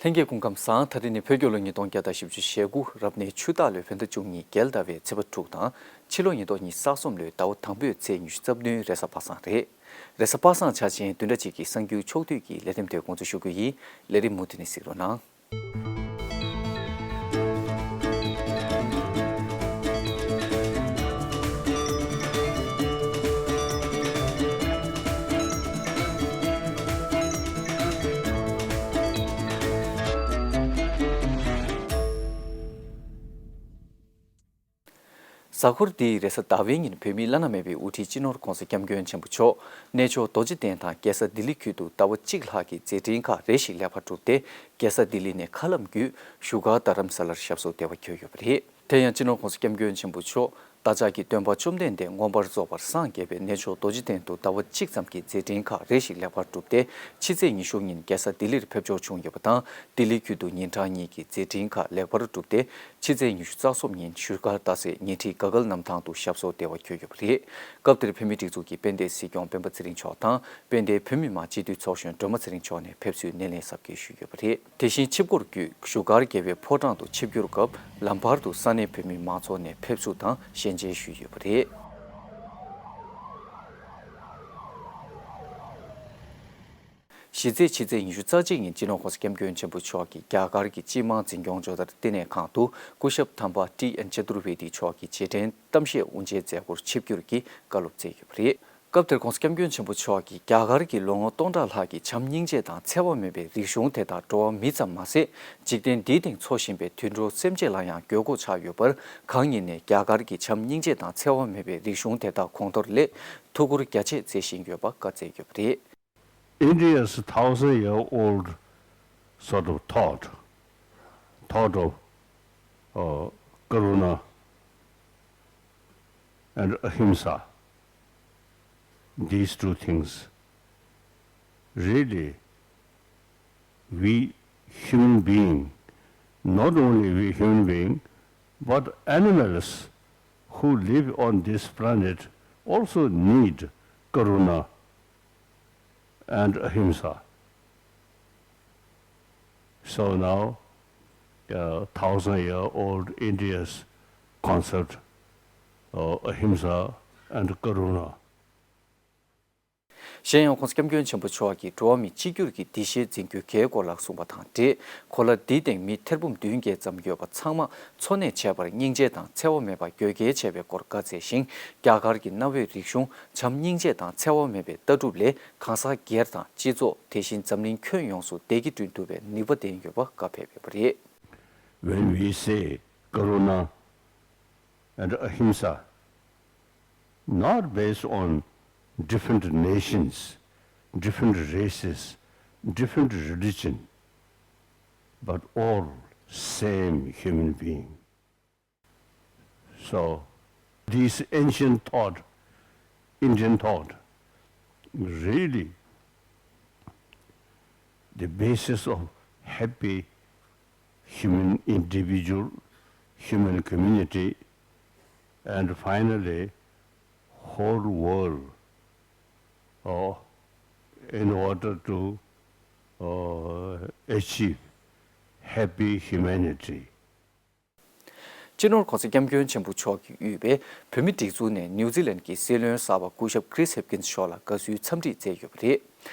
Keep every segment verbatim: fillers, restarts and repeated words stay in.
ལྷན་རྒྱས་སྐུ་ཁམས་བཟང་། ད་རེས་ནི་བོད་རྒྱལ་ལོ་ཉིས་སྟོང་བརྒྱ་དང་བཞི་བཅུ་ཞེ་དགུ་རབ་གནས་ཆུ་སྟག་ལོའི་བོད་ཟླ་བཅུ་གཉིས་རྒྱལ་ཟླ་བའི་ཚེས་པ་དྲུག་དང་། ཕྱི་ལོ་ཉིས་སྟོང་ཉི་ཤུ་རྩ་གསུམ་ལོའི་ཟླ་བ་དང་པོའི་ཚེས་ཉི་ཤུ་རྩ་བདུན་རེས་གཟའ་པ་སངས་རེད། རེས་གཟའ་པ་སངས་འཆར་ཅན་བདུན་ཕྲག་གཅིག་གི་གསར་འགྱུར་ཕྱོགས་བསྡུས་ཀྱི་ལས་རིམ་དེ་འགོ་འཛུགས་ཞུ་གི་ཡིན། ལས་རིམ་མུ་མཐུད་ནས་གཟིགས་རོགས་གནང་། གཟའ་འཁོར་འདིའི་རེས་གཟའ་ཟླ་བའི་ཉིན་བོད་མིའི་བླ་ན་མེད་པའི་དབུ་ཁྲིད་སྤྱི་ནོར་༧གོང་ས་༧སྐྱབས་མགོན་ཆེན་པོ་མཆོག་གནས་མཆོག་རྡོ་རྗེ་གདན་དང་རྒྱལ་ས་ལྡི་ལི་ཁུལ་དུ་ཟླ་བ་གཅིག་ལྷག་གི་མཛད་འཕྲིན་ཁག་རེ་ཞིག་ལེགས་པར་གྲུབ་སྟེ། རྒྱལ་ས་ལྡི་ལི་ནས་མཁའ་ལམ་བརྒྱུད་བཞུགས་སྒར་རྡ་རམ་ས་ལར་ཞབས་སོར་བདེ་བར་འཁོད་ཡོད་པ་རེད། དེ་ཡང་སྤྱི་ནོར་༧གོང་ས་༧སྐྱབས་མགོན་ཆེན་པོ་མཆོག་རྟ་ཕྱག་གི་སྟོན་པ་བཅོམ་ལྡན་འདས་མངོན་པར་རྫོགས་པར་སངས་རྒྱས་པའི་གནས་མཆོག་རྡོ་རྗེ་གདན་དུ་ཟླ་བ་གཅིག་ཙམ་གྱི་མཛད་འཕྲིན་ཁག་རེ་ཞིག་ལེགས་པར་གྲུབ་སྟེ། ཕྱི་ཚེས་ཉི་ཤུ་ཉིན་རྒྱལ་ས་ལྡི་ལིར་ཕེབས་འབྱོར་བྱུང་ཡོད་པ་དང་། ལྡི་ལི་ཁུལ་དུ་ཉིན་གྲངས་གཉིས་ཀྱི་མཛད་འཕྲིན་ཁག་ལེགས་པར་གྲུབ་སྟེ། ཕྱི་ཚེས་ཉི་ཤུ་རྩ་གསུམ་ཉིན་བཞུགས་སྒར་རྡ་སའི་ཉེ་འཁྲིས་དགའ་སྐལ་གནམ་ཐང་དུ་ཞབས་སོར་བདེ་བར་འཁོད་ཡོད་པ་རེད། སྐབས་དེར་བོད་མིའི་སྒྲིག་འཛུགས་ཀྱི་དཔལ་ལྡན་སྲིད་སྐྱོང་སྤེན་པ་ཚེ་རིང་མཆོག་དང་། དཔལ་ལྡན་བོད་མི་མང་སྤྱི་འཐུས་ཚོགས་གཞོན་སྒྲོལ་མ་ཚེ་རིང་མཆོག་ནས་ཕེབས་བསུའི་སྣེ་ལེན་གཟབ་རྒྱས་ཞུས་ཡོད་པ་རེད། དེ་བཞིན་ཆིབས་འཁོར་བརྒྱུད་བཞུགས་སྒར་རྒྱལ་བའི་ཕོ་བྲང་དུ་ཆིབས་བསྒྱུར་སྐབས། ལམ་བར་དུ་ས་གནས་བོད་མི་མང་ཚོགས་ནས་ཕེབས་བསུ་དང་ཞལ་མཇལ་ཞུས་ཡོད་པ་རེད། གཞི་རྩའི་ཕྱི་ཚེས་ཉི་ཤུ་རྩ་གཅིག་ཉིན་སྤྱི་ནོར་༧གོང་ས་༧སྐྱབས་མགོན་ཆེན་པོ་མཆོག་གིས་རྒྱ་གར་གྱི་སྤྱི་དམངས་འཛིན་སྐྱོང་ཇོ་བདག་བསྟི་གནས་ཁང་དུ་སྐུ་ཞབས་དམ་པ་ཏི་ཨེན་ཅ་ཏུར་ཝེ་ཏི་མཆོག་གི་རྗེས་དྲན་གཏམ་བཤད་དབུ་འབྱེད་མཛད་སྒོར་ཆིབས་བསྒྱུར་གྱིས་བཀའ་སློབ་སྩལ་ཡོད་པ་རེད། སྐབས་དེར་༧གོང་ས་༧སྐྱབས་མགོན་ཆེན་པོ་མཆོག་གིས་རྒྱ་གར་གྱི་ལོ་ངོ་སྟོང་ཕྲག་ལྷག་གི་བྱམས་སྙིང་རྗེ་དང་འཚེ་བ་མེད་པའི་རིག་གཞུང་དེ་དག་འགྲོ་བ་མི་ཙམ་མ་ཟད། འཇིག་རྟེན་འདིའི་སྟེང་འཚོ་བཞིན་པའི་དུད་འགྲོ་སེམས་ཅན་ལ་ཡང་དགོས་མཁོ་ཆགས་ཡོད་པར། གང་ཉིད་ནས་རྒྱ་གར་གྱི་བྱམས་སྙིང་རྗེ་དང་འཚེ་བ་མེད་པའི་རིག་གཞུང་དེ་དག་གོང་མཐོར་སླེབས་ཐུགས་ཁུར་རྒྱ་ཆེ་མཛད་བཞིན་ཡོད་པ་བཀའ་སྩལ་ཡོད་པ་རེད། India's thousand year old sort of thought, thought of uh, Karuna and Ahimsa, these two things, really, we human being, not only we human being, but animals who live on this planet also need Karuna and Ahimsa. So now, uh, thousand year old India's concept of Ahimsa and Karuna. གཞན་ཡང་༧གོང་ས་༧སྐྱབས་མགོན་ཆེན་པོ་མཆོག་གིས་འགྲོ་བ་མི་གཅིག་གྱུར་གྱི་བདེ་གཤེགས་འཛིན་རྒྱུ་གལ་སྐོར་ལ་གསུངས་པ་དང་འབྲེལ། གོ་ལ་འདིའི་སྟེང་མི་ཐེར་འབུམ་བདུན་བརྒྱད་ཙམ་ཡོད་པ་ཚང་མ་འཚོ་གནས་བྱས་པར་སྙིང་རྗེ་དང་འཚེ་བ་མེད་པ་དགོས་གལ་ཆེ་བའི་སྐོར་བཀའ་སྩལ་ཞིང་། རྒྱ་གར་གྱི་གནའ་བོའི་རིག་གཞུང་བྱམས་སྙིང་རྗེ་དང་འཚེ་བ་མེད་པའི་ལྟ་གྲུབ་ལས། གང་ཟག་སྒེར་དང་སྤྱི་ཚོགས། དེ་བཞིན་འཛམ་གླིང་ཁྱོན་ཡོངས་སུ་བདེ་སྐྱིད་བསྐྲུན་ཐུབ་པའི་ནུས་པ་ལྡན་ཡོད་པ་བཀའ་ཕེབས་ཡོད་པ་རེད། When we say Karuna and Ahimsa, not based on different nations, different races, different religion, but all same human being. So, this ancient thought, Indian thought, really the basis of happy human individual, human community, and finally whole world, uh, in order to uh, achieve happy humanity. སྤྱི་ནོར་༧གོང་ས་༧སྐྱབས་མགོན་ཆེན་པོ་མཆོག་གིས་དབུས་པའི་བོད་མིའི་སྒྲིག་འཛུགས་ནས་ནིའུ་ཛི་ལན་གྱི་སྲིད་བློན་གསར་པ་སྐུ་ཞབས་Chris Hipkins་མཆོག་ལ་དགའ་བསུའི་འཚམས་འདྲི་བསྩལ་ཡོད་པ་རེད།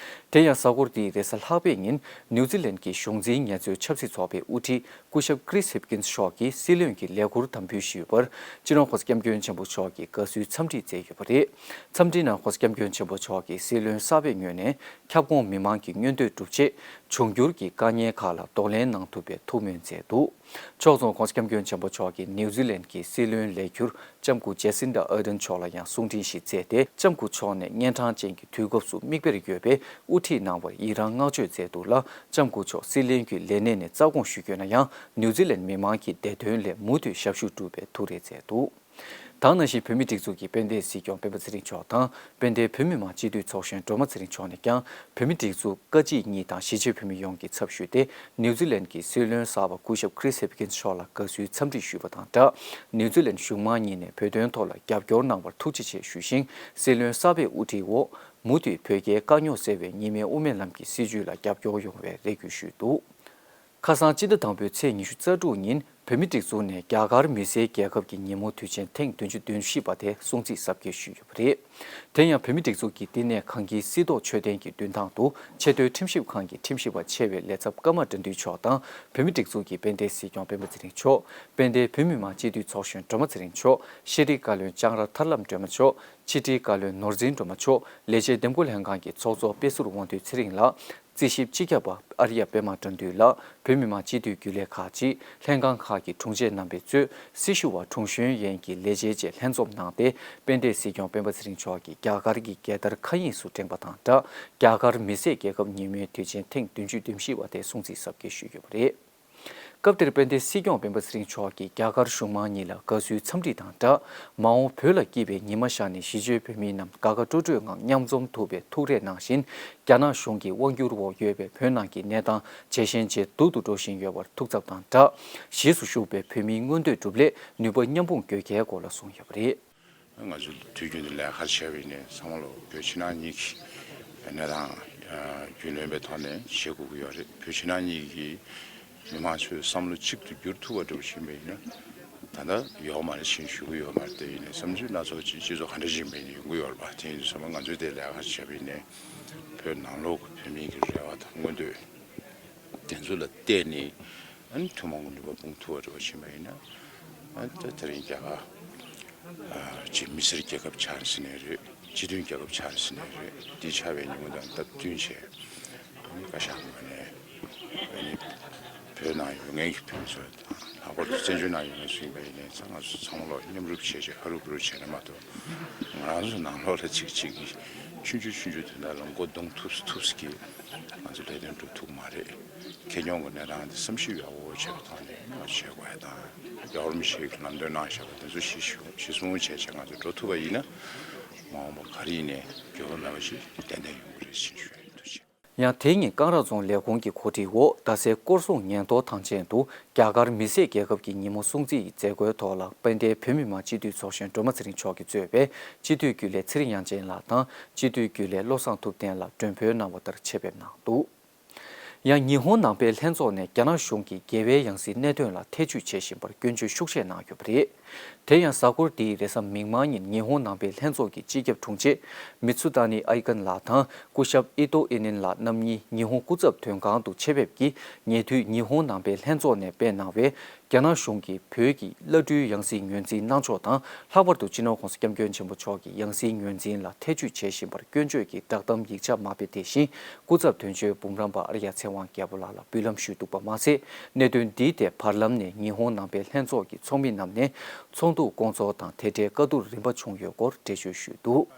དེ་ཡང་གཟའ་འཁོར་འདིའི་རེས་གཟའ་ལྷག་པའི་ཉིན་ནིའུ་ཛི་ལན་གྱི་གཞུང་འཛིན་ངལ་རྩོལ་ཆབ་སྲིད་ཚོགས་པའི་དབུ་ཁྲིད་སྐུ་ཞབས་Chris Hipkins མཆོག་གིས་སྲིད་བློན་གྱི་ལས་ཁུར་དམ་འབུལ་ཞུས་པར། སྤྱི་ནོར་༧གོང་ས་༧སྐྱབས་མགོན་ཆེན་པོ་མཆོག་གིས་དགའ་བསུའི་འཚམས་འདྲི་བསྩལ་ཡོད་པ་རེད། འཚམས་འདྲིའི་ནང་༧གོང་ས་༧སྐྱབས་མགོན་ཆེན་པོ་མཆོག་གིས་སྲིད་བློན་གསར་པའི་ངོས་ནས་ཁྱབ་ཁོངས་མི་མང་གི་མངོན་འདོད་སྒྲུབ་ཆེད། འབྱུང་འགྱུར་གྱི་དཀའ་ངལ་ཁག་ལ་གདོང་ལེན་གནང་ཐུབ་པའི་ཐུགས་སྨོན་མཛད་འདུག་ཕྱོགས་མཚུངས་༧གོང་ས་༧སྐྱབས་མགོན་ཆེན་པོ་མཆོག་གིས་ནིའུ་ཛི་ལན་གྱི་སྲིད་བློན་ལས་འཁྱུར་ལྕམ་སྐུ་ཇེ་སིན་ཌ་ཨར་ཌན་མཆོག་ལ་ཡང་གསུང་འཕྲིན་ཞིག་བསྩལ་ཏེ། ལྕམ་སྐུ་མཆོག་ནས་གཉན་འཕྲང་ཅན་གྱི་དུས་སྐབས་སུ་མིག་དཔེར་ཡོད་པའི་དབུ་ཁྲིད་གནང་བར་ཡི་རང་བསྔགས་བརྗོད་མཛད་འདུག་ལ། ལྕམ་སྐུ་མཆོག་སྲིད་བློན་གྱི་ལས་གནས་ནས་རྩ་དགོངས་ཞུས་ཡོད་ན་ཡང་། ནིའུ་ཛི་ལན་མི་མང་གི་བདེ་དོན་ལ་མུ་མཐུད་ཞབས་ཞུ་སྒྲུབ་པའི་ཐུགས་རེ་མཛད་འདུག་ད་ག་ནང་བཞིན་བོད་མིའི་སྒྲིག་འཛུགས་ཀྱི་དཔལ་ལྡན་སྲིད་སྐྱོང་སྤེན་པ་ཚེ་རིང་མཆོག་དང་། དཔལ་ལྡན་བོད་མི་མང་སྤྱི་འཐུས་ཚོགས་གཞོན་སྒྲོལ་མ་ཚེ་རིང་མཆོག་ནས་ཀྱང་། བོད་མིའི་སྒྲིག་འཛུགས་བཀའ་སྤྱི་གཉིས་དང་གཞིས་བྱེས་བོད་མི་ཡོངས་ཀྱི་ཚབ་ཞུས་ཏེ། ནིའུ་ཛི་ལན་གྱི་སྲིད་བློན་གསར་པ་སྐུ་ཞབས་Chris Hipkins མཆོག་ལ་དགའ་བསུའི་འཚམས་འདྲི་ཞུས་པ་དང་སྦྲགས། ནིའུ་ཛི་ལན་གཞུང་མང་གཉིས་ནས་བོད་དོན་ཐོག་ལ་རྒྱབ་སྐྱོར་གནང་བར་ཐུགས་རྗེ་ཆེ་ཞུས་ཤིང་། སྲིད་བློན་གསར་པའི་དབུ་ཁྲིད་འོག་མུ་མཐུད་བོད་རྒྱའི་དཀའ་རྙོག་སེལ་བའི་གཉིས་སྨན་དབུ་མའི་ལམ་གྱི་སྲིད་བྱུས་ལ་རྒྱབ་སྐྱོར་ཡོང་བའི་རེ་སྐུལ་ཞུས་འདུག་ཁ་སང་སྤྱི་ཟླ་དང་པོའི་ཚེས་ཉི་ཤུ་རྩ་དྲུག་ཉིན་བོད་མིའི་སྒྲིག་འཛུགས་ནས་རྒྱ་གར་མི་སེར་རྒྱལ་ཁབ་ཀྱི་ཉིན་མོ་དུས་ཆེན་ཐེངས་བདུན་ཅུ་དོན་བཞི་པ་དེ་སྲུང་བརྩི་གཟབ་རྒྱས་ཞུས་ཡོད་པ་རེད། དེ་ཡང་བོད་མིའི་སྒྲིག་འཛུགས་ཀྱི་བསྟི་གནས་གངས་སྐྱིད་སྲིད་ཐོག་མཆོད་རྟེན་གྱི་མདུན་ཐང་དུ་ཆེས་མཐོའི་ཁྲིམས་ཞིབ་ཁང་གི་ཁྲིམས་ཞིབ་པ་ཆེ་བའི་ལས་ཚབ་ཀརྨ་དགྲ་འདུལ་མཆོག་དང་། བོད་མིའི་སྒྲིག་འཛུགས་ཀྱི་དཔལ་ལྡན་སྲིད་སྐྱོང་སྤེན་པ་ཚེ་རིང་མཆོག་དཔལ་ལྡན་བོད་མི་མང་སྤྱི་འཐུས་ཚོགས་གཞོན་སྒྲོལ་མ་ཚེ་རིང་མཆོག་ཤེས་རིག་བཀའ་བློན་ལྕང་ར་ཐར་ལམ་སྒྲོལ་མ་མཆོག་ཕྱི་དྲིལ་བཀའ་བློན་ནོར་འཛིན་སྒྲོལ་མ་མཆོག་ལས་བྱེད་འདེམས་བསྐོ་ལྷན་ཁང་གི་ཚོགས་གཙོ་དཔེ་ཟུར་དབང་འདུས་ཚེ་རིང་ལགས། རྩིས་ཞིབ་སྤྱི་ཁྱབ་པ་ཨར་ཡ་པད་མ་དགྲ་འདུལ་ལགས། བོད་མི་མང་སྤྱི་འཐུས་རྒྱུན་ལས་ཁག་ཅིག་ལྷན་ཁང་ཁག་གི་དྲུང་ཆེ་རྣམ་པས་གཙོས་སྲི་ཞུ་བ་དྲུང་གཞོན་ཡན་གྱི་ལས་བྱེད་བཅས་ལྷན་འཛོམས་གནང་སྟེ། དཔལ་ལྡན་སྲིད་སྐྱོང་སྤེན་པ་ཚེ་རིང་མཆོག་གིས་རྒྱ་གར་གྱི་རྒྱལ་དར་མཁའ་དབྱིངས་སུ་བསྒྲེངས་པ་དང་སྦྲགས། རྒྱ་གར་མི་སེར་རྒྱལ་ཁབ་ཉིན་མོའི་དུས་ཆེན་ཐེངས་བདུན་ཅུ་དོན་བཞི་པ་དེ་སྲུང་བརྩི་གཟབ་རྒྱས་ཞུས་ཡོད་པ་རེད། སྐབས་དེར་དཔལ་ལྡན་སྲིད་སྐྱོང་སྤེན་པ་ཚེ་རིང་མཆོག་གིས་རྒྱ་གར་གཞུང་མང་གཉིས་ལ་དགའ་བསུའི་འཚམས་འདྲི་དང་སྦྲགས། མ་འོངས་བོད་ལ་སྐྱིད་པའི་ཉི་མ་ཤར་ནས་གཞིས་བྱེས་བོད་མི་རྣམས་དགའ་དགའ་སྤྲོ་སྤྲོའི་ངང་མཉམ་འཛོམས་ཐུབ་པའི་ཐུགས་རེ་གནང་བཞིན། རྒྱ་ནག་གཞུང་གི་དབང་བསྒྱུར་འོག་ཡོད་པའི་བོད་ནང་གི་གནས་སྟངས་ཇེ་ཞན་ཇེ་སྡུག་ཏུ་འགྲོ་བཞིན་ཡོད་པར་ཐུགས་འཚབ་དང་སྦྲགས། གཞིས་སུ་བཞུགས་པའི་བོད་མིའི་མངོན་འདོད་སྒྲུབ་སླད་ནུས་པ་མཉམ་སྤུངས་དགོས་གལ་སྐོར་ལ་གསུངས་ཡོད་པ་རེད། ང་ཚོ་དུས་རྒྱུན་དུ་ལས་ཀ་བྱས་པ་ཡིན་ནའི་ཚང་མ་ལོ་བོད་ཕྱི་ནང་གཉིས་ཀྱི་གནས་སྟངས་རྒྱུས་ལོན་པའི་ཐོག་ནས་བྱེད་དགོས་ཀྱི་ཡོད་རེད། བོད་ཕྱི་ནང་གཉིས་ཀྱི་མི་མང་ཚོའི་བསམ་བློ་གཅིག་ཏུ་བསྒྱུར་ཐུབ་པ་འདྲ་བོ་ཕྱིན་པ་ཡིན་ན། ད་ལྟ་ཡོག་མ་རེད་ཕྱིན་ཞུ་གི་ཡོད་མ་རེད། དེ་ཡིན་ནའི་བསམ་ཚུལ་སྣ་ཚོགས་ཅིག་སྤྱི་ཚོགས་ག་འདྲ་ཞིག་ཡིན་པ་ཡིན་ནའི་ཡོང་གི་ཡོད་རེད་པ། དེ་ཡིན་དུས་ཚང་མ་ང་ཚོས་དེ་ལས་ཀ་བྱས་པ་ཡིན་ནའི་བོད་ནང་ལོགས་ཀྱི་བོད་མི་གི་རེ་བ་དང་མངོན་འདོད་དེ་ཚོ་ལ་བལྟས་ནས་ཨ་ནི་ཐུན་མོང་གི་ནུས་པ་སྤུངས་ཐུབ་པ་འདྲ་བོ་ཕྱིན་པ་ཡིན་ན། ཨ་ད་དེ་རིང་རྒྱ་གར་ཅིག་མི་སེར་རྒྱལ་ཁབ་ཆགས་ཟིན་ནའི་རེད། སྤྱི་མཐུན་རྒྱལ་ཁབ་ཆགས་ཟིན་ནའི་རེད། འདི་ཆགས་པའི་ཉིན་མོ་དང་སྟབས་བསྟུན་བྱས་ཨ་ནི་བཀའ་ཤག་ངོས་ནས་ཨ་ནི་བོད་ནང་ཡོད་མཁན་གྱི་བོད་མི་ཚོ་དང་ལྷག་པར་དུ་བཙན་བྱོལ་ནང་ཡོད་མཁན་ཚོ་ཡིན་པ་ཡིན་ནའི་ང་ཚོ་ཚང་མ་ལོག་མཉམ་རུབ་བྱས་བྱས་ཧ་རུ་བུ་རུ་བྱས་ན་མ་གཏོགས་ང་རང་ཚོ་ནང་ལོགས་ལ་གཅིག་གཅིག་གིས་ཆུང་ཆུང་ཆུང་ཆུང་དོན་དག་ལ་མགོ་རྡུང་ཐུབ་ཐུབ་ཀྱིས་ང་ཚོ་ལས་དོན་སྒྲུབ་ཐུབ་མ་རེད། ཁེ་གྱོང་གི་གནས་སྟངས་འདི་བསམ་ཤེས་ཡག་པོ་བྱས་པའི་ཐོག་ནས་ང་ཚོ་བྱེད་དགོས་ཡ་དང་། རྒྱལ་བ་རིན་པོ་ཆེས་ལམ་སྟོན་གནང་བཞག་པ་དེ་ཚོ་གཞི་བཞི་གཞི་བཟུང་བྱས་བྱས་ང་ཚོ་འགྲོ་ཐུབ་པ་ཡིན་ན། མ་འོངས་པ་ག་རེ་ཡིན་ནའི་འགྱོད་པ་མེད་པ་ཞིག་ཏན་ཏན་ཡོང་གི་རེད་ཅེས་ཞུ་ཡ་ཡིན། ཐུགས་རྗེ་ཆེ། ཡང་དེ་ཉིན་ཀང་ར་རྫོང་ལས་ཁུངས་ཀྱི་གོ་སྒྲིག་འོག་རྡ་སའི་སྐོར་སྲུང་ཉེན་རྟོག་ཐང་ཆེན་དུ་རྒྱ་གར་མི་སེར་རྒྱལ་ཁབ་ཀྱི་ཉིན་མོ་སྲུང་བརྩི་ཡི་མཛད་སྒོའི་ཐོག་ལ་དཔལ་ལྡན་བོད་མི་མང་སྤྱི་འཐུས་ཚོགས་གཞོན་སྒྲོལ་མ་ཚེ་རིང་མཆོག་གིས་གཙོས་པའི་སྤྱི་འཐུས་རྒྱུན་ལས་ཚེ་རིང་དབྱངས་ཅན་ལགས་དང་སྤྱི་འཐུས་རྒྱུན་ལས་བློ་བཟང་ཐུབ་བསྟན་ལགས་མགྲོན་འབོད་གནང་བ་ལྟར་ཆེད་ཕེབས་གནང་འདུག་ཡང་ཉི་ཧོང་ནང་པའི་ལྷན་ཚོགས་ནས་རྒྱ་ནག་གཞུང་གིས་རྒྱལ་བའི་ཡང་སྲིད་གནད་དོན་ལ་ཐེ་བྱུས་བྱེད་བཞིན་པར་སྐྱོན་བརྗོད་ཤུགས་ཆེ་གནང་ཡོད་པ་རེད། དེ་ཡང་གཟའ་འཁོར་འདིའི་རེས་གཟའ་མིག་དམར་ཉིན་ཉི་ཧོང་ནང་པའི་ལྷན་ཚོགས་ཀྱི་སྤྱི་ཁྱབ་དྲུང་ཆེ་མི་ཚུ་ཏ་ནི་ཨའི་ཀན་ལགས་དང་སྐུ་ཞབས་ཨི་ཏོ་ཨི་ནིན་ལགས་རྣམ་གཉིས་ཉི་ཧོང་སྐུ་ཚབ་དོན་ཁང་དུ་ཆེད་ཕེབས་ཀྱིས་ཉེ་དུས་ཉི་ཧོང་ནང་པའི་ལྷན་ཚོགས་ནས་སྤེལ་གནང་བའི་རྒྱ་ནག་གཞུང་གིས་བོད་ཀྱི་བླ་སྤྲུལ་ཡང་སྲིད་ངོས་འཛིན་གནང་ཕྱོགས་དང་། ལྷག་པར་དུ་སྤྱི་ནོར་༸གོང་ས་༸སྐྱབས་མགོན་ཆེན་པོ་མཆོག་གི་ཡང་སྲིད་ངོས་འཛིན་ལ་ཐེ་བྱུས་བྱེད་བཞིན་པར་སྐྱོན་བརྗོད་ཀྱི་བསྒྲགས་གཏམ་ཡིག་ཆ་མ་སྤེལ་དེ་བཞིན་སྐུ་ཚབ་དོན་གཅོད་འབུམ་རམས་པ་ཨརྱ་ཚེ་དབང་རྒྱལ་པོ་ལགས་ལ་འབུལ་ལམ་ཞུས་འདུག་པ་མ་ཟད། གནད་དོན་འདིའི་ཐད་བར་ལམ་ནས་ཉི་ཧོང་ནང་པའི་ལྷན་ཚོགས་ཀྱི་ཚོགས་མི་རྣམས་ནས་ཚོགས་འདུ་སྐོང་ཚོགས་དང་དེ་འབྲེལ་བཀའ་བསྡུར་རིམ་པ་བྱུང་ཡོད་སྐོར་འགྲེལ་བརྗོད་ཞུས་འདུག་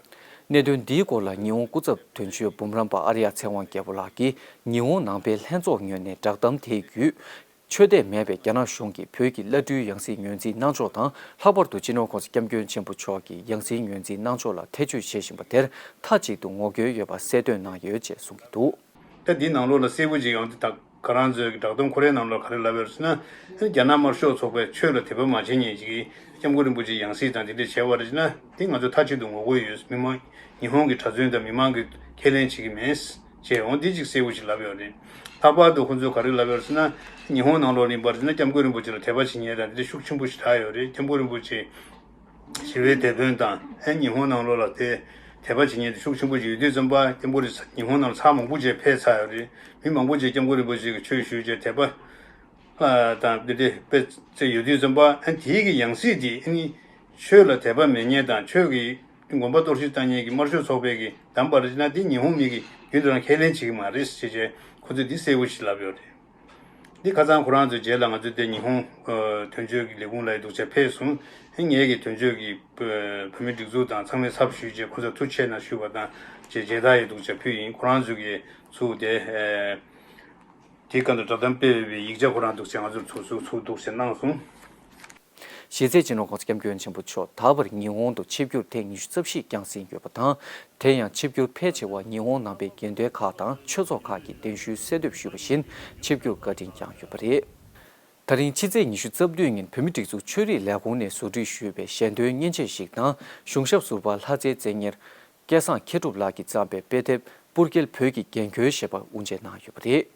གནད་དོན་འདིའི་སྐོར་ལ་ཉི་ཧོང་སྐུ་ཚབ་དོན་གཅོད་འབུམ་རམས་པ་ཨརྱ་ཚེ་དབང་རྒྱལ་པོ་ལགས་ཀྱིས་ཉི་ཧོང་ནང་པའི་ལྷན་ཚོགས་ངོས་ནས་བསྒྲགས་གཏམ་དེའི་བརྒྱུད། ཆོས་དད་མེད་པའི་རྒྱ་ནག་གཞུང་གིས་བོད་ཀྱི་བླ་སྤྲུལ་ཡང་སྲིད་ངོས་འཛིན་གནང་ཕྱོགས་དང་། ལྷག་པར་དུ་སྤྱི་ནོར་༸གོང་ས་༸སྐྱབས་མགོན་ཆེན་པོ་མཆོག་གི་ཡང་སྲིད་ངོས་འཛིན་གནང་ཕྱོགས་ལ་ཐེ་བྱུས་བྱེད་བཞིན་པ་དེར་མཐའ་གཅིག་ཏུ་ངོ་རྒོལ་ཡོད་པ་གསལ་སྟོན་གནང་ཡོད་ཅེས་གསུངས་ཀྱི་འདུག་ད་འདིའི་ནང་ལོགས་ལ་གསལ་པོ་ཅིག་ཡོང་དུས་ད་ཁོ་རང་ཚོའི་བསྒྲགས་གཏམ་ཁོ་རའི་ནང་ལོགས་ག་རེ་ལབ་ཡོད་ཟེར་ན། རྒྱ་ནག་དམར་ཤོག་ཚོགས་པས་ཆོས་ལ་དད་པ་མ་བྱེད་མཁན་ཅིག་གིས་སྐྱབས་མགོན་རིན་པོ་ཆེའི་ཡང་སྲིད་དང་དེ་འདྲ་བྱས་པ་རེད་ཟེར་ན། དེ་ང་ཚོ་མཐའ་གཅིག་ཏུ་ངོ་རྒོལ་ཡོད། མི་མང་ཉི་ཧོང་གི་གྲྭ་བཙུན་དང་མི་མང་གིས་ཁས་ལེན་བྱེད་ཀྱི་མེད། ཅེས་འོ་འདི་གཅིག་གསལ་པོ་ཞིག་ལབ་ཡོད་རེད། ལྷག་པར་དུ་ཁོང་ཚོས་ག་རེ་ལབ་ཡོད་ཟེར་ན། ཉི་ཧོང་ནང་ལོགས་ལ་ཡིན་པར་ཟེར་ན་སྐྱབས་མགོན་རིན་པོ་ཆེ་ལ་དད་པ་བྱེད་མཁན་དང་དེ་འདྲ་ཤུགས་ཆེན་པོ་ཞིག་རག་ཡོད་རེད། སྐྱབས་མགོན་རིན་པོ་ཆེ་ཞི་བའི་དེད་དཔོན་དང་ཨེ་ཉི་ཧོང་ནང་ལོགས་ལ་དེ་དད་པ་བྱེད་མཁན་དེ་ཤུགས་ཆེན་པོ་ཞིག་ཡོད་དུས་ཙམ་པ་སྐྱབས་མགོན་རིན་ཉི་ཧོང་ནང་ལ་ཚར་མང་པོ་ཅིག་ཕེབས་ཚར་ཡོད་རེད། མི་མང་པོ་ཅིག་སྐྱབས་མགོན་རིན་པོ་ཆེ་གི་ཆོས་ཞུས་བྱས་དད་པ་དང་དེ་འདྲ་དཔེ་ཚད་ཡོད་དུས་ཙམ་པ་ཨ་དེའི་གི་ཡང་སྲིད་དེ་ཨ་ནི་ཆོས་ལ་དད་པ་མེད་མཁན་དང་ཆོས་ཀྱི་དགོན་པ་གཏོར་བཤིག་བཏང་མཁན་གྱི་དམར་ཤོག་ཚོགས་པའི་གི་བདམས་པ་རེད་ན་དེ་ཉི་ཧོང་མི་གིས་རྒྱུན་དུ་རང་ཁས་ལེན་བྱེད་ཀྱི་མ་རེད་ཟེར་བྱས་ཁོ་ཚོས་འདི་གསལ་པོ་ཞིག་ལབ་ཡོད་རེད། འདི་ཁ་སང་ཁོ་རང་ཚོའི་རྗེས་ལ་ང་ཚོས་དེ་ཉི་ཧོང་དོན་གཅོད་ཀྱི་ལས་ཁུངས་ལ་ཡི་འདུག་བྱས་ཕེབས་སོང་། ངས་ཀྱི་དོན་གཅོད་ཀྱི་བོད་མི་སྒྲིག་འཛུགས་དང་ཚང་མའི་ཚབ་ཞུས་བྱས་ཁོ་ཚོར་ཐུགས་རྗེ་ཆེ་གནང་ཞུས་པ་དང་བཅས་མཇལ་དར་ཡི་འདུག་བྱས་ཕུལ་ཡིན། ཁོ་རང་ཚོས་ཀྱི་ཚུགས་དེ་དེའི་སྐབས་དུ་བསྒྲགས་གཏམ་སྤེལ་བའི་ཡིག་ཆ་ཁོ་རང་འདུག་བྱས་ང་ཚོར་ཚུགས་ཚུགས་ཚུགས་འདུག་བྱས་གནང་སོང་། གཞི་རྩའི་སྤྱི་ནོར་༸གོང་ས་༸སྐྱབས་མགོན་ཆེན་པོ་མཆོག་ད་བར་ཉི་ཧོང་དུ་ཆིབས་བསྒྱུར་ཐེངས་ཉི་ཤུ་རྩ་བཞི་བསྐྱངས་ཟིན་ཡོད་པ་དང་། དེ་ཡང་ཆིབས་བསྒྱུར་ཕལ་ཆེ་བ་ཉི་ཧོང་ནང་པའི་དགེ་འདུན་ཁག་དང་ཆོས་ཚོགས་ཁག་གི་གདན་ཞུའི་གསལ་འདེབས་ཞུས་པ་བཞིན་ཆིབས་བསྒྱུར་བཀའ་དྲིན་བསྐྱངས་ཡོད་པ་རེད། ད་རིང་ཕྱི་ཚེས་ཉི་ཤུ་རྩ་བདུན་ཉིན་བོད་མིའི་སྒྲིག་འཛུགས་ཆོས་རིག་ལས་ཁུངས་ནས་བཟོ་སྐྲུན་ཞུས་པའི་ཞལ་འདོན་མཉེན་ཆས་ཤིག་དང་གཞུང་ཞབས་ཟུར་པ་ལྷ་རྩེའི་བཙན་ཉེར་སྐལ་བཟང་མཁས་གྲུབ་ལགས་ཀྱིས་བརྩམས་པའི་དཔེ་དེབ་ སྤུར་རྒྱལ་བོད་ཀྱི་རྒན་ཁྱོན་ཞེས་པ་དབུ་འབྱེད་གནང་ཡོད་པ་རེད།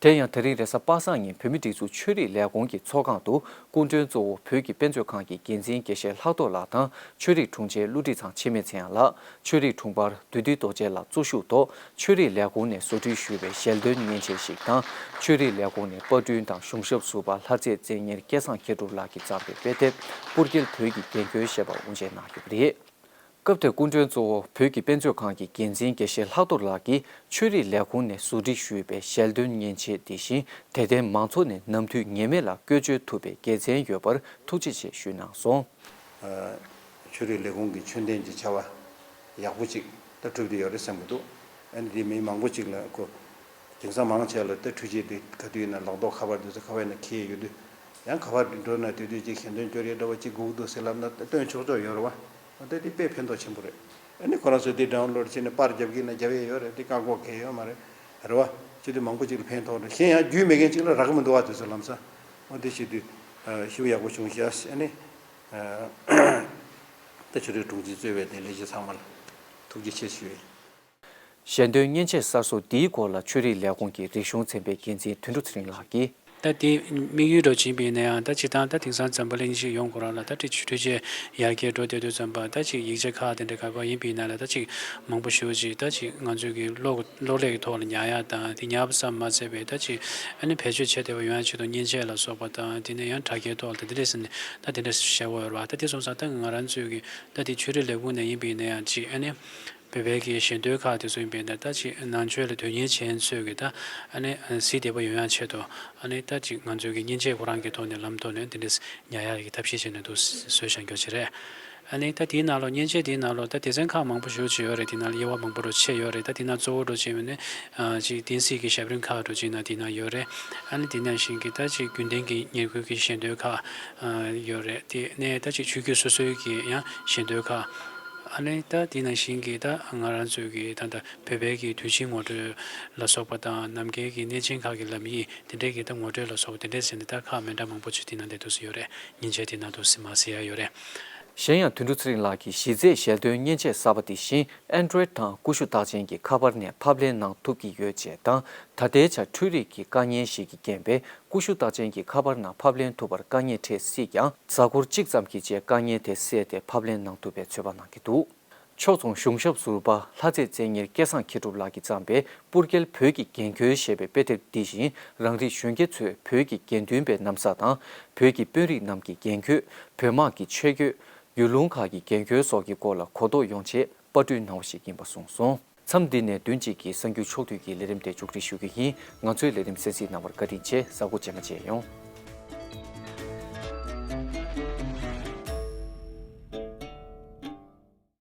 དེ་ཡང་ད་རིང་རེས་གཟའ་པ་སངས་ཉིན་བོད་མིའི་སྒྲིག་འཛུགས་ཆོས་རིག་ལས་ཁུངས་ཀྱི་ཚོགས་ཁང་དུ་སྐུ་མགྲོན་གཙོ་བོ་བོད་ཀྱི་དཔེ་མཛོད་ཁང་གི་འགན་འཛིན་དགེ་བཤེས་ལྷག་རྡོར་ལགས་དང་ཆོས་རིག་དྲུང་ཆེ་ཀླུ་ཁྲི་ཚང་འཆི་མེད་ཚེ་དབྱངས་ལགས། ཆོས་རིག་དྲུང་འཕར་བདུད་འདུལ་རྡོ་རྗེ་ལགས་གཙོ་བཞུགས་ཐོག་ཆོས་རིག་ལས་ཁུངས་ནས་བཟོ་སྒྲིག་ཞུས་པའི་ཞལ་འདོན་མཉེན་ཆས་ཤིག་དང་། ཆོས་རིག་ལས་ཁུངས་ནས་པར་སྐྲུན་དང་གཞུང་ཞབས་ཟུར་པ་ལྷ་རྩེ་རྩེ་གཉེར་སྐལ་བཟང་མཁས་གྲུབ་ལགས་ཀྱིས་བརྩམས་པའི་དཔེ་དེབ་སྤུར་རྒྱལ་བོད་ཀྱི་རྒན་ཁྱོན་ཞེས་པ་དབུ་འབྱེད་གནང་ཡོད་པ་རེད། སྐབས་དེར་སྐུ་མགྲོན་གཙོ་བོ་བོད་ཀྱི་དཔེ་མཛོད་ཁང་གི་འགན་འཛིན་དགེ་བཤེས་ལྷག་རྡོར་ལགས་ཀྱིས་ཆོས་རིག་ལས་ཁུངས་ནས་བཟོ་སྒྲིག་ཞུས་པའི་ཞལ་འདོན་མཉེན་ཆས་དེ་བཞིན་དད་ལྡན་མང་ཚོགས་ནས་ནམ་དུས་ངེས་མེད་ལ་བཀོལ་སྤྱོད་ཐུབ་པའི་དགེ་མཚན་ཡོད་པར་ཐུགས་རྗེ་ཆེ་ཞུས་གནང་སོང་། ཨ། ཆོས་རིག་ལས་ཁུངས་ཀྱི་མཆོད་རྟེན་གྱི་བྱ་བ་ཡག་པོ་ཅིག་ད་གྲུབ་བསྡད་ཡོད་རེད་བསམ་གྱི་འདུག་ཨ་ནི་དེ་མི་མང་པོ་ཅིག་ལ་ཁོ་དེང་སང་མང་ཆེ་ལ་ད་འཕྲུལ་ཆས་དེ་ག་དུས་ཡིན་ན་ལག་ཐོག་ཁ་པར་དེ་ཚོ་ཁ་པར་ནང་འཁྱེར་ཡོད་དུས། ཡང་ཁ་པར་འགྲོ་ན་དེ་དུས་ཅིག་ཞལ་འདོན་སྐྱོར་ཡས་འདྲ་བོ་ཅིག་སྒུག་འདུག་ཟེར་ལབ་ན་སྟོན་ཆོག་ཆོག་ཡོད་རེད་བ། འོ་དེ་དེ་དཔེ་ཕན་ཐོགས་ཆེན་པོ་རེད། ཨ་ནི་ཁོ་རང་ཚོས་དེ་ཌའུན་ལོཌ་བྱས་ནས་པར་རྒྱབ་ཀྱི་ན་རྒྱབ་ཡས་ཡོད་རེད། དེ་བཀག་འགོག་གང་ཡོད་མ་རེད། རེད་བ། བྱས་དུས་མང་པོ་ཅིག་ལ་ཕན་ཐོགས་རེད། གཞན་ཡང་རྒྱུས་མེད་མཁན་ཅིག་ལ་རག་གི་མི་འདུག་བ། དེ་ཚོ་ལམ་སང་། འོ་དེ་བྱས་དུས་ཞེ་པོ་ཡག་པོ་བྱུང་ཤག་ཨ་ནི། ད་ཆོས་རིག་དྲུང་ཆེ་གཙོས་པའི་དེ་ལས་བྱེད་ཚང་མ་ལ་ཐུགས་རྗེ་ཆེ་ཞུ་ཡས། ཞལ་འདོན་མཉེན་ཆས་གསར་བཟོ་འདིའི་སྐོར་ལ་ཆོས་རིག་ལས་ཁུངས་ཀྱི་རིག་གཞུང་ཚན་པའི་འགན་འཛིན་དོན་གྲུབ་ཚེ་རིང་ལགས་ཀྱིས། ད་དེ་དམིགས་ཡུལ་འདྲ་ཅིག་ཡིན་པ་ཡིན་ན་ཡང་ད་སྤྱིར་བཏང་ད་དེང་སང་འཛམ་བུ་གླིང་ཞིག་ཡོང་དགོས་ར་ལ་ད་འཕྲུལ་ཆས་ཡར་རྒྱས་འགྲོ་བསྡད་དུས་ཙམ་པ་ད་ཅིག་ཡིག་ཆ་ཁག་དེ་འདྲ་ག་པར་ཡིན་པ་ཡིན་ན་ལ་ད་ཅིག་མང་པོ་ཞེ་པོ་ཅིག་ད་ཅིག་ང་ཚོའི་གི་གློག་གློག་ཀླད་ཀྱི་ཐོག་ལ་ཉར་ཡག་དང་དེ་ཉར་བ་ཙམ་མ་ཟད་པའི་ད་ཅིག་ཨ་ནི་བེད་སྤྱོད་བྱེད་བདེ་བ་ཡོང་ཡག་ཆེད་དུ་མཉེན་ཆས་ལ་སོགས་པ་དང་དེ་ནས་ཡང་དྲ་རྒྱའི་ཐོག་ལ་ད་དེ་འདྲས་ཟེར་ནས་ད་དེ་འདྲས་བཤད་དགོས་ཡོད་ར་བ། ད་དེ་སོང་ཙང་ད་ང་རང་ཚོའི་གི་ད་དེ་ཆོས་རིག་ལས་ཁུངས་ནས་ཡིན་པ་ཡིན་ན་ཡང་ཅིག་ཨ་ནི། བོད་པའི་གི་ཞལ་འདོན་ཁག་དེ་ཚོ་ཡིན་པས་ན་ད་ཅིག་ནང་ཆོས་ལ་དོན་གཉེར་བྱེད་མཁན་ཚོས་གི་ད་ཨ་ནི་གཟིགས་བདེ་པོ་ཡོང་ཡག་ཆེད་དུ་ཨ་ནི་ད་ཅིག་ང་ཚོའི་གི་མཉེན་ཆས་ཁོ་རང་གི་ཐོག་ནས་ལམ་ཐོག་ནས་དེ་འདྲས་ཉར་ཡག་གི་ཐབས་ཤེས་བྱས་ནས་འདུག་བཟོས་བཞག་རྒྱུ་ཅིག་རེད། ཨ་ནི་ད་དེའི་ནང་ལོགས་མཉེན་ཆས་དེའི་ནང་ལོགས་ད་སྡེ་ཚན་ཁག་མང་པོ་ཞེ་པོ་ཅིག་ཡོད་རེད། དེ་ནང་ལ་དབྱེ་བ་མང་པོ་རུ་ཕྱེ་ཡོད་རེད། ད་དེ་ནང་གཙོ་བོ་འདྲ་བོ་ཅིག་ཡིན་ན་ཨ་ཅིག་བསྟན་སྲིད་ཀྱི་ཞབས་རིམ་ཁག་འདྲ་བོ་ཅིག་ཡིན་ན་དེ་ནང་ཡོད་རེད། ཨ་ནི་དེ་ནང་བཞིན་གི་ད་ཅིག་རྒྱུན་ལྡན་གྱི་ཉེར་མཁོའི་གི་ཞལ་འདོན་ཁག་ཨ་ཡོད་རེད། དེ་ནས་ད་ཅིག་ཆོས་བརྒྱུད་སོ་སོའི་གི་ཡང་ཞལ་འདོན་ཁག་ཨ་ནི་ད་དེ་ནང་བཞིན་གྱི་ད་ང་རང་ཚོའི་གི་ད་ལྟ་བོད་པའི་གི་དུས་ཆེན་ངོ་སྤྲོད་ལ་སོགས་པ་དང་ནམ་མཁའི་གི་གནས་ཆེན་ཁག་གི་ལམ་ཡིག་དེ་འདྲའི་གི་ད་ངོ་སྤྲོད་ལ་སོགས་པ་དེ་འདྲའི་ཟེར་ནས་ད་ཁག་མི་འདྲ་མང་པོ་ཅིག་དེ་ནང་དེ་འདུག་སེ་ཡོད་རེད། མཉེན་ཆས་དེ་ནང་དུ་སེ་མ་ཟེར་ཡ་ཡོད་རེད། གཞན་ཡང་དོན་གྲུབ་ཚེ་རིང་ལགས་ཀྱིས་གཞི་རྩའི་ཞལ་འདོན་མཉེན་ཆས་གསར་པ་དེ་བཞིན་Android་དང་ཀུ་ཤུ་རྟགས་ཅན་གྱི་ཁ་པར་ནས་ཕབ་ལེན་གནང་ཐུབ་ཀྱི་ཡོད་ཅེས་དང་། ད་ལྟའི་ཆར་འཕྲུལ་རིག་གི་དཀའ་ངལ་ཞིག་གི་རྐྱེན་པས། ཀུ་ཤུ་རྟགས་ཅན་གྱི་ཁ་པར་ནང་ཕབ་ལེན་ཐུབ་པར་དཀའ་ངལ་འཕྲད་སྲིད་ཀྱང་། གཟའ་འཁོར་གཅིག་ཙམ་གྱི་རྗེས་དཀའ་ངལ་དེ་བསལ་ཏེ་ཕབ་ལེན་གནང་ཐུབ་པའི་ཚོད་དཔག་གནང་གི་འདུག་ཕྱོགས་མཚུངས་གཞུང་ཞབས་ཟུར་པ་ལྷ་རྩེ་རྩེ་གཉེར་སྐལ་བཟང་མཁས་གྲུབ་ལགས་ཀྱིས་བརྩམས་པའི་སྤུར་རྒྱལ་བོད་ཀྱི་རྒན་ཁྱོན་ཞེས་པའི་དཔེ་དེབ་འདི་བཞིན་རང་རིགས་གཞོན་སྐྱེས་ཚོས་བོད་ཀྱི་དགེ་འདུན་པའི་ན་བཟའ་དང་། བོད་ཀྱི་དཔོན་རིགས་རྣམས་ཀྱི་རྒན་ཁྱོན། བོད་དམག་གི་ཆས་གོས། ཡུལ་ལུང་ཁག་གི་རྒན་ཁྱོན་སོགས་ཀྱི་སྐོར་ལ་གོ་རྟོགས་ཡོང་ཆེད་པར་སྐྲུན་གནང་བ་ཞིག་ཡིན་པ་གསུངས་སོང་། མཚམས་འདི་ནས་བདུན་གཅིག་གི་གསར་འགྱུར་ཕྱོགས་བསྡུས་ཀྱི་ལས་རིམ་དེ་མཇུག་སྒྲིལ་ཞུ་རྒྱུ་ཡིན། ང་ཚོའི་ལས་རིམ་གསན་གཟིགས་གནང་བར་བཀའ་དྲིན་ཆེ། གཟའ་འཁོར་རྗེས་མ་མཇལ་ཡོང་།